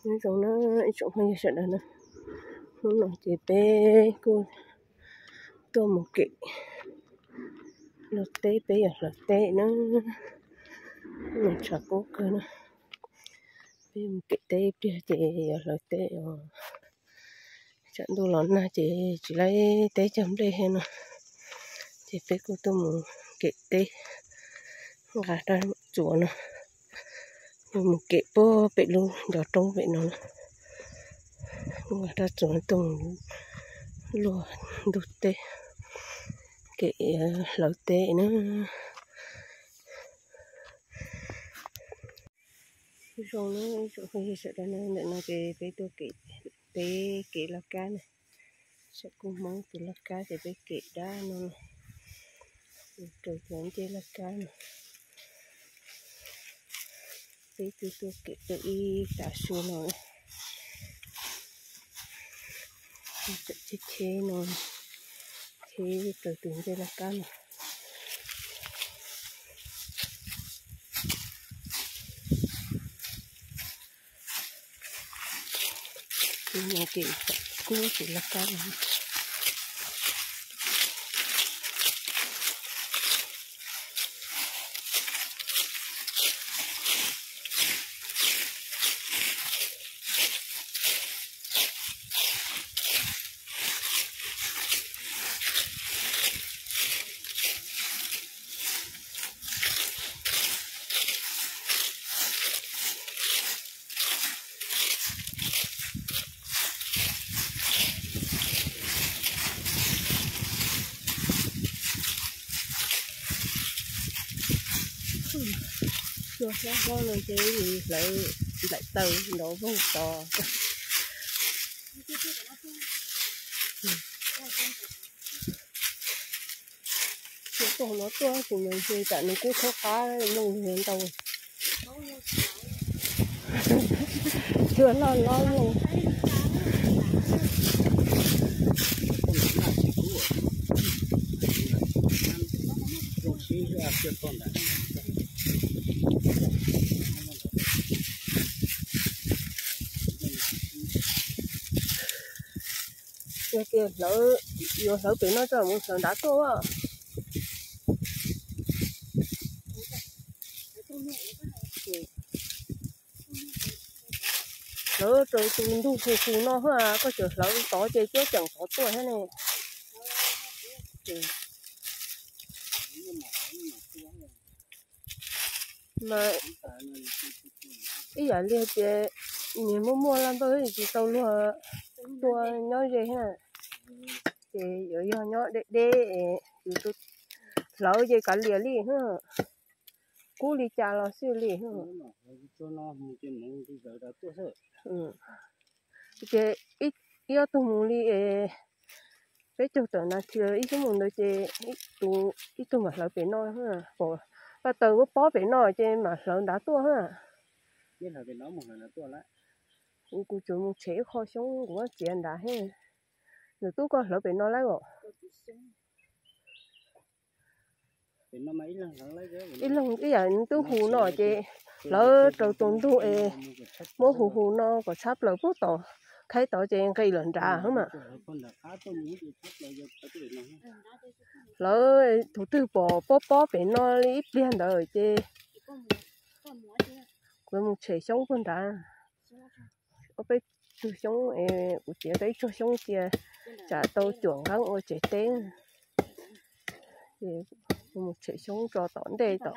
Nyob zoo na ib tsoom phooj ywg sawv daws na, hnub no ces peb kuj tuaj mus kev luag teb, peb yog hlawv teb na, nws tshav kub kawg na. Peb mus kev teb ib pliag ces yuav hlawv teb os. Tsam ntuj los nag ces tsis laib teb cog nplej thiab no, ces peb kuj tuaj mus kev teb, nqa rab txuas no, mus kev puag pem lub ncov roob pem no, nqa rab txuas tuaj mus luag ntug teb, kev hlawv teb na. Zoo na ib tsoom phooj ywg sawv daws na, ntawm no ces peb tuaj kev teb kev laj kab na, tsam kuj Hmoob tus laj kab ces peb kev dab no, raws cov ncej laj kab no. Peb twb tuaj kev tau ib tav su no, tseem cheb cheb no, cheb raws tus ncej laj kab no. Tus no ces kub tus laj kab no. Cua hlab hlob no ces yus hlawv nplaim taws nrov voog tod. Cua tuaj no tuaj tus nws ntshe tam nws kuj thaub qab mloog ntau. Cua loj loj mloog. Yog tias hlawv, yuav hlawv pem no tso mus hlawv nrad tuaj. Hlawv raws tus ntug hu hu no, koj tseem hlawv tod ces cuab ceem tod tuaj thiab ne. Mas ib yam li hais tias nyias muaj muaj laj npawg tsis tau luag tua nyob ze thiab, ces yuav yog nyob deb deb, hlawv ces kav liam li, kub li cas los xij li. Ces ib ob tug mus li peb caug tawm nas this ib xuab moos ntawd ces ib tug mam hlawv pem no, paj taws pob pob pem no ces mam hlawv nrad tuaj. Kuv tsuas mus tshem ib qho xyoob kuv muab txiav nrad thiab. Nws tub koj hlawv pem no lawm os. Ib leeg ib yam tub hu no ces hlawv rau tus ntug es muab hu hu no kom tshab plaws puag tod, khaib tod ces nqis lawm nrad mas. Hlawv tus twg pom pob pob pem no li ib pliag ntawd ces kuv mus tshem xyoob puag nrad. Ob peb tug xyoob es kuv txiav tau ib tsuag xyoob cia tsam tau cuam nqeeb ua tsev teb. Ces kuv mus tshem xyoob tso tom ntej tom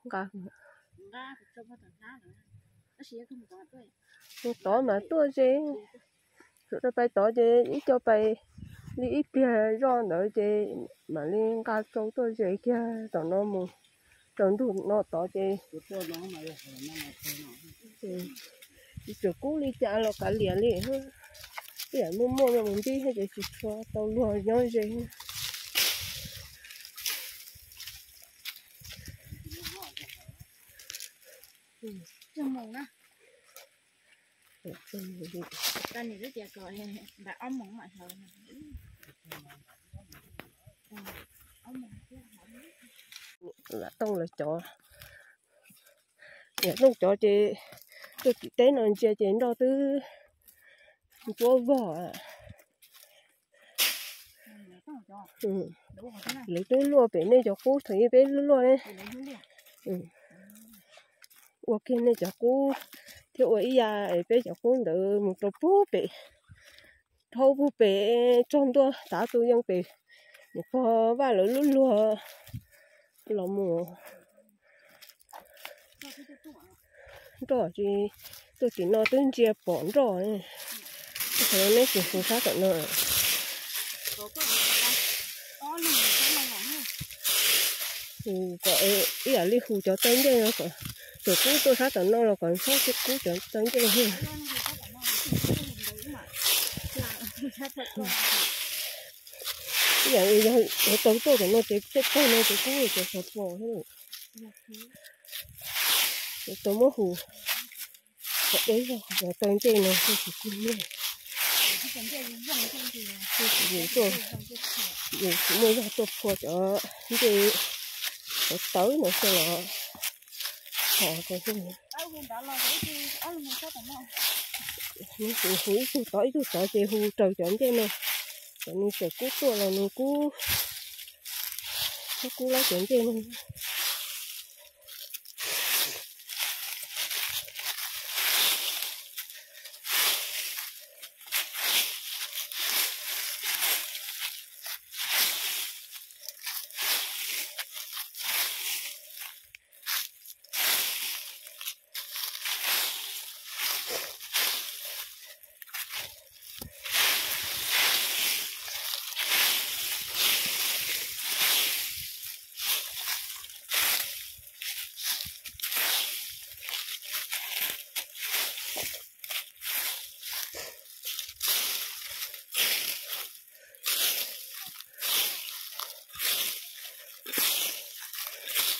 nqa. Mus tod mas tuaj ze, sawv daws pais tod ces ib co pais li ib pliag zoj ntawd ces mam li nqa tsau tuaj ze kiag tom no mus rau ntug no tod ces tseem kub li cas los kav liam li. Ib yam muaj muaj mus npib thiab ces tsis tshua tau luag nyob ze. Lam Tooj lawv cov, Lam Tooj cov ces Tuaj tim teb no ntsia ces nroj twb ncuab vog. Lawv twb luaj pem nej cov qub thaum ub peb luaj ne. Ua kiag nej cov qub thiab ua ib yam peb cov qub ntawd mus rau pug pem, dhau pug pem tsaug ntua tav tus yeej pem, mus pog Vaj lawv lub luag los mus. Nroj tsis, tuaj tim no twb ntsia pom nroj. Qhov no neb tsis hu sab tom no. Hu kom ib yam li hu cov taw ncej no kom, thaum kub tuaj sab tom no los kom txhob kub cov taw ncej. Ib yam li yog tau tuaj tom no ces tej pog no ces kub cov xov pos thiab. Ces tau muab hu kom deb zog cov taw ncej no thiaj tsis kub ncej. Yus tsis muaj zog tuaj phua cov ncej, cov tawv no xwb los ho rau xwb. Nws hu ib tug tod ib tug tod ces hu raws cov ncej no, kom nws txawm kub tuaj los nws kub, kub kub lawm cov ncej no.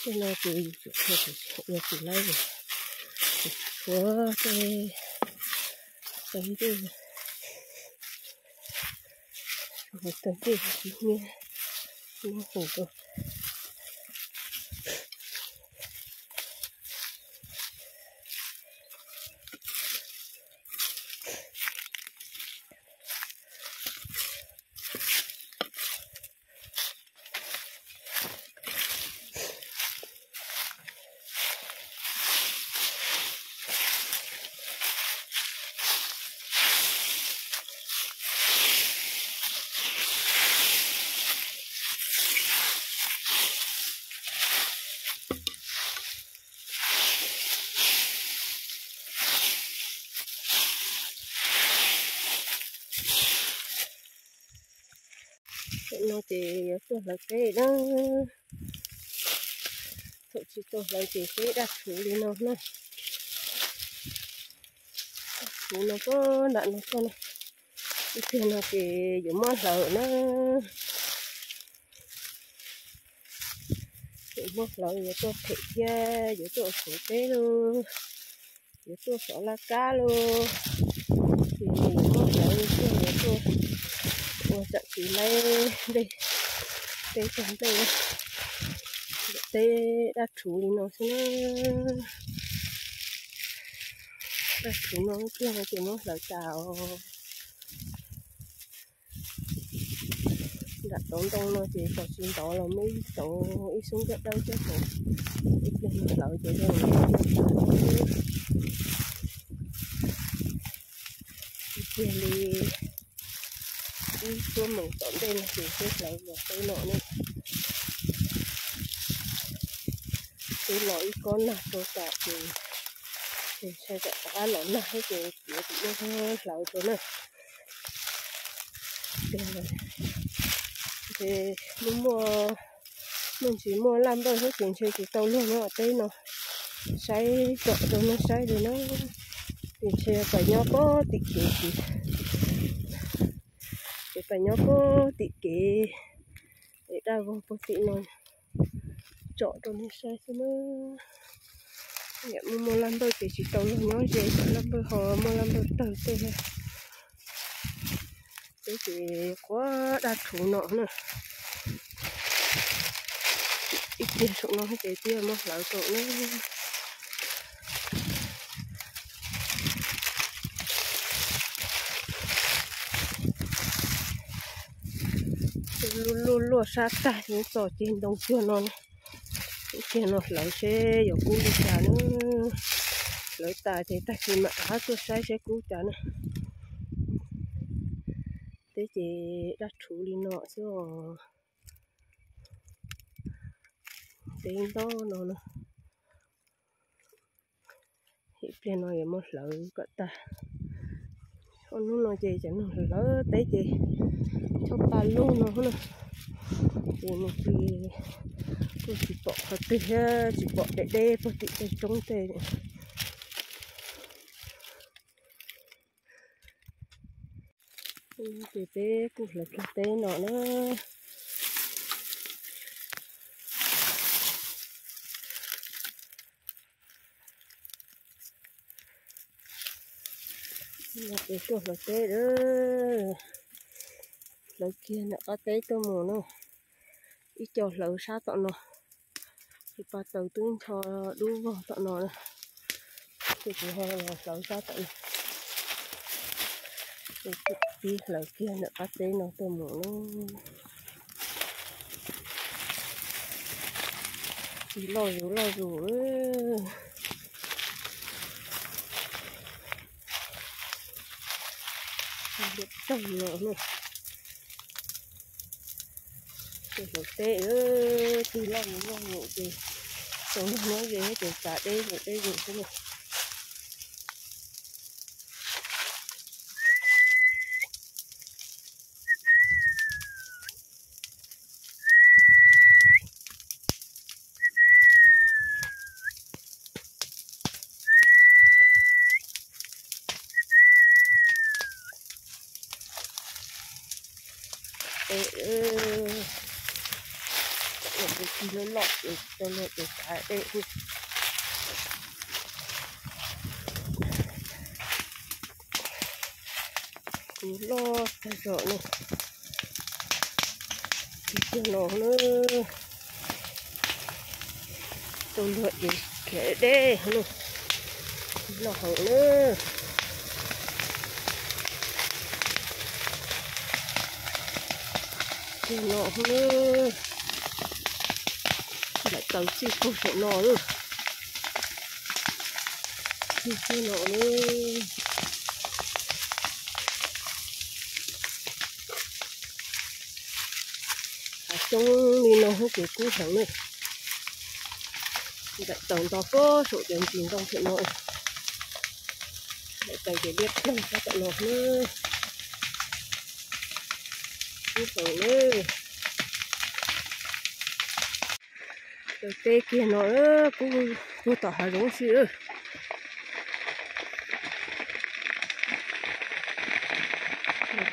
Tej no ces yus tsum ua tsis laib, tshuav tej taw ncej, taw ncej tsis nyiaj, nyiaj hu rau. Tam no ces yuav tuaj hlawv teb na. Thaum tsis tau hlawv ces teb daj rhuv li no na. Daj rhuv no puag nram no tuaj na. Ib pliag no ces yuav muab hlawv na. Yuav muab hlawv yuav tuaj phem thiab yuav tuaj ua teb los, yuav tuaj xov laj kab los, ces yuav muab hlawv tuaj yuav tuaj ua tsam tsis laib nplej, teb tag nplej, teb daj rhuv li no xwb na. Daj rhuv no ib pliag no ces muab hlawv tas os. Nram tauv ntoo no ces thaum tsis ntov los muaj ib tauv ib xub ntiag dawb thiab, thaum ib pliag hlawv ces zoo li ib pliag li ib xuab moos tom ntej no ces twb hlawv los teb no ne. Twb los ib kob nag rau tam ces, ces ntshai tsam rov qab los nag thiab ces txiav tsis muaj hlawv rau na. Ces muaj muaj, muaj ntsis muaj laj npawj thiab ces ntshe tsis tau luag nyob teb no, saib tsom rau nej saib li na. Ces ntshe pais nyob puag tim kev ces, ces pais nyob puag tim kev es daj vog puag tim no tsom rau nej saib xwb na. Muaj muaj laj npawj ces tsis tau luag nyob ze, laj npawj ho muaj laj npawj tawg tej. Peb ces quaj daj rhuv no na. Ib pliag saum no ces twb muab hlawv rau na. Luaj luaj luaj sab tag, txog ceg ntoo cuag no na. Ceg no hlawv seb yuav kub li cas na. Hlawv tas ces tag kis mam rov qab tuaj saib seb kub cas na. Teb ces daj rhuv li no xwb os. Teb nto no na. Ib pliag no yuav muab hlawv kom tag. Ob hnub no ces cov neeg hlawv teb ces choj pa lug no na. Ces nws kuj tsis pom qhov twg thiab, tsis pom deb deb puag tim tej roob tej. Ces peb kuj hlawv kiag teb no na. Ces tuaj hlawv teb, hlawv kiag ntawm qab teb tuaj mus na. Ib co hlawv sab tom no, tus pa taws twb ncho dub vog tom no na. Ces kuv ho los hlawv sab tom no. Ces pib hlawv kiag ntawm qab teb no tuaj mus na. Tig loj zus loj zus. Tig liab ploog no na. Ces hlawv teb, tig loj zus loj zus ces tau nag nyob ze ces tsav deb zus deb zus xwb na. Tig loj loj ces tau luag ces tsav deb. Kuv loj tag zog na. Tig kiag no na. Tau luag ces khiav deb na. Loj heev na. Tig no na. Nplaim taws txij puag saum no lawm. Tig kiag no na. Hav xyoob li no ces kub heev na. Nplaim taws nto puag saum cov ntsis ntoo saum no. Nplaim taws ces liab ploog sab tom no na. Kub heev na. Taws teb kiag no, kub puag tom hav zoov xwb.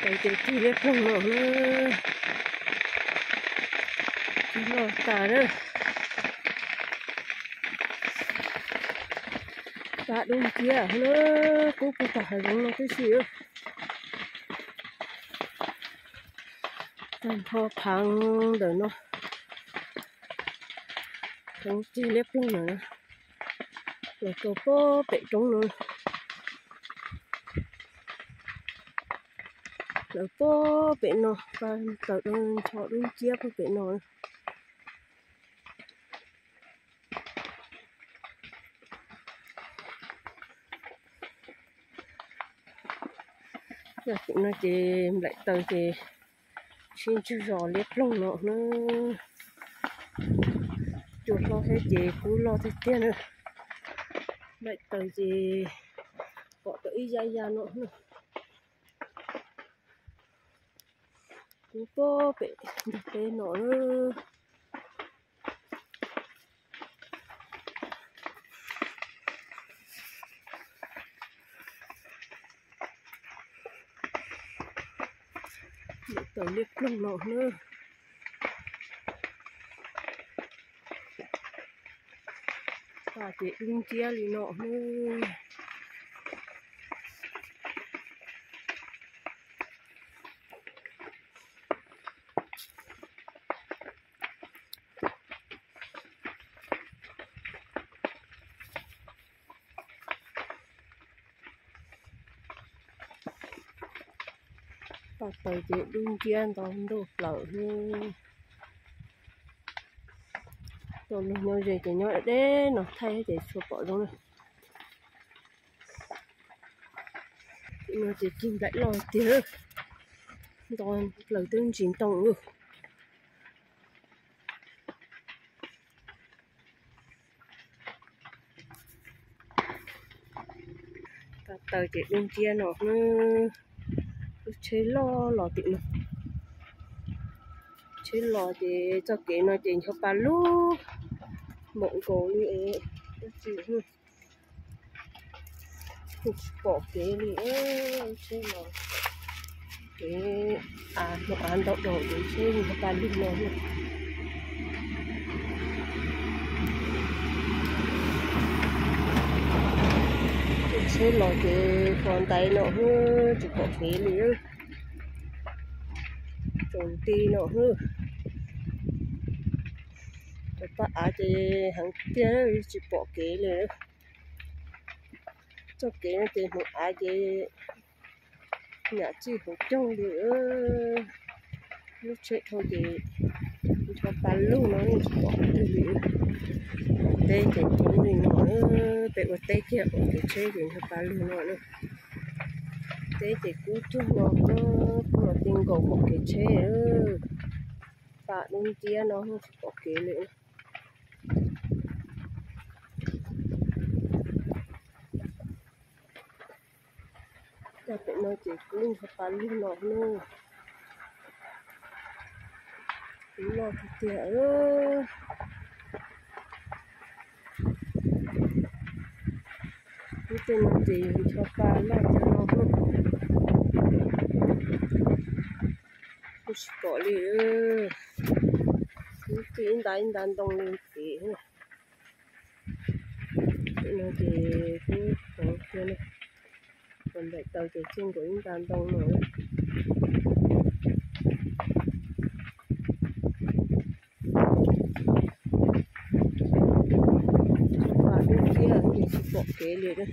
Taws ces tig liab ploog no na. Tig loj tas na. Pab dub nciab na, kub puag tom hav zoov no tib si. Tag nrho phav ntawm no, phav ceg liab ploog ntawm no, los rau puag pem roob no. Lawv puag pem no, taws ncho dub nciab puag pem no. Yog tim no ces nplaim taws ces sib ntsug zos liab ploog no na. Cua hlob thiab ces kub loj tiag tiag na. Nplaim taws ces pom tau ib ya ya no na. Kub puag pem ntug teb no na. Nplaim taws liab ploog no na. Paj ces dub nciab li no na. Paj taws ces dub nciab nto ntuj plaws. Tau luag nyob ze ces nyob deb no thaij ces txhua pom zoo na. Tim no ces cig nplaim loj tiag, nto plaws twb ntsis ntoo lawm. Paj taws ces dub nciab no na. Lub tsheb loj los tim no. Tsheb los ces txoj kev no ces ncho pa lug npaum nkaus li dab tsi, tsis pom kev li. Tsheb los, kev av ntau dhau ces tsheb ncho pa lug no. Tsheb los ces kho ntaiv no tsis pom kev li. Tsaus nti no, cov paj av ces heev tiag tsis pom kev li. Txoj kev no ces hmoov av ces nyam txij hauv caug li. Lub tsheb dhau ces ncho pa lug no tsis pom qhov twg li. Teb ces coob li no, peb ua teb kiag ua kev tsheb ces ncho pa lug no na. Teb ces kub cuag no, kub los ti nkaus pom kev tsheb. Paj dub nciab no tsis pom kev li. Coj pem no ces kub ncho pa lug no na. Kub loj tiag tiag. Lub tej no ces ncho pa loj tiag no. Kuj tsis pom li. Lub tej ib nta ib nta ntoo li ces, no ces kuj pom tiag, pom nplaim taws ces txij nkaus ib nta ntoo no. Ncho pa dub nciab ces tsis pom kev li na.